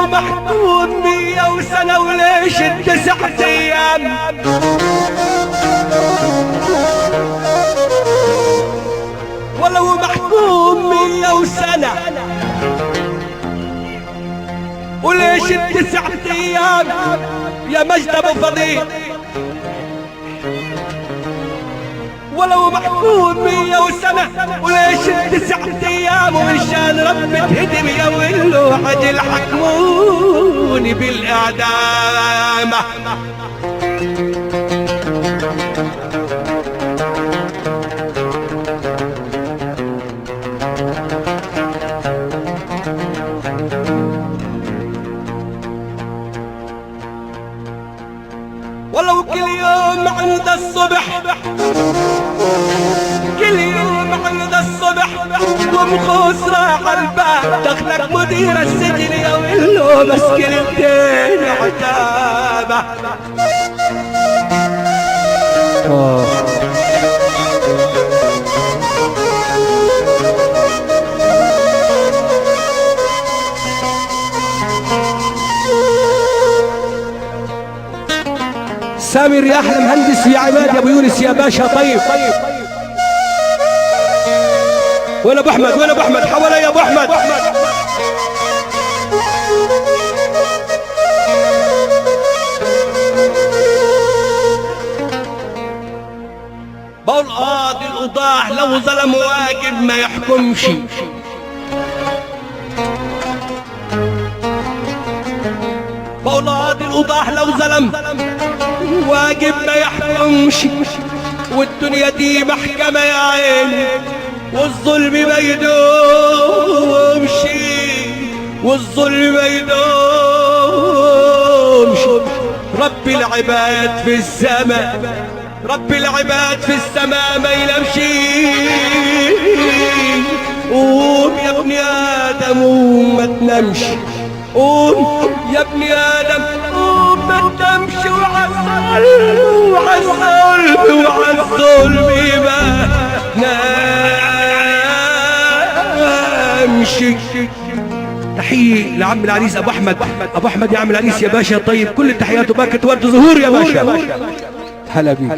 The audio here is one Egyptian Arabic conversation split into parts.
ولو محكوم 100 سنة وليش 9 أيام؟ ولو محكوم 100 سنة وليش 9 أيام يا مجد أبو فضيل؟ ولو محكوم 100 سنة وليش 9 أيام؟ ومشان ربي تهدم يا ولو عجل حكموني بالإعدام. ولو كل يوم عند الصبح، كل يوم عند الصبح ومخوص راح الباب، دخلك مدير السجن يا ولو بس كلمتين عتابه. سامر يا احلى مهندس، يا عماد يا ابو يونس يا باشا. طيب وين ابو احمد؟ وين ابو احمد؟ حوالي يا ابو احمد. بقول قاضي القضاة لو ظلم واجب ما يحكمش، بقول قاضي القضاة لو ظلم واجب ما يحكمش، والدنيا دي محكمة يا عيني، والظلم ما يدومش، والظلم ما يدومش. رب العباد في السماء، رب العباد في السماء ما ينامش. قوم يا ابن آدم قوم ما تنامش، قوم يا ابن آدم قوم ما تنامش، وعالظلم وعالظلم وعالظلم ما تنامش. تحية لعم العريس أبو أحمد، أبو أحمد يا عم العريس يا باشا. طيب كل التحيات وباكة ورد زهور يا باشا. هلا بيك.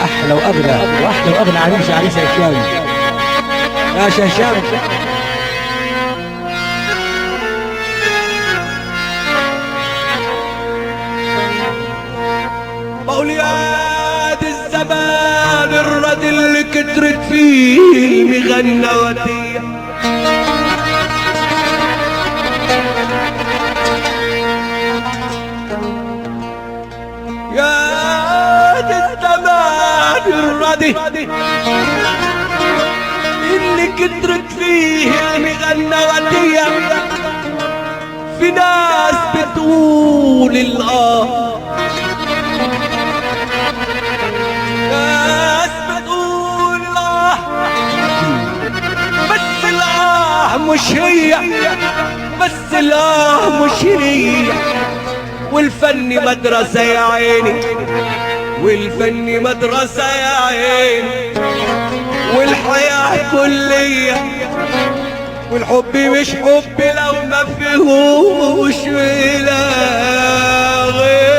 احلى واغلى واحلى واغلى عريس، عريس هشام يا هشام. بقول يا دي الزمان الردي اللي كترت فيه المغنواتية، يا دي الزمان الردي اللي كترت فيه المغنواتية، في ناس بتقول الآه، ناس بتقول الآه، بس الآه مش هي، بس الآه مش هي. والفن مدرسة يا عيني، والفن مدرسة يا عيني، والحياة كلية، والحب مش حب لو ما فيهوش ولا غير.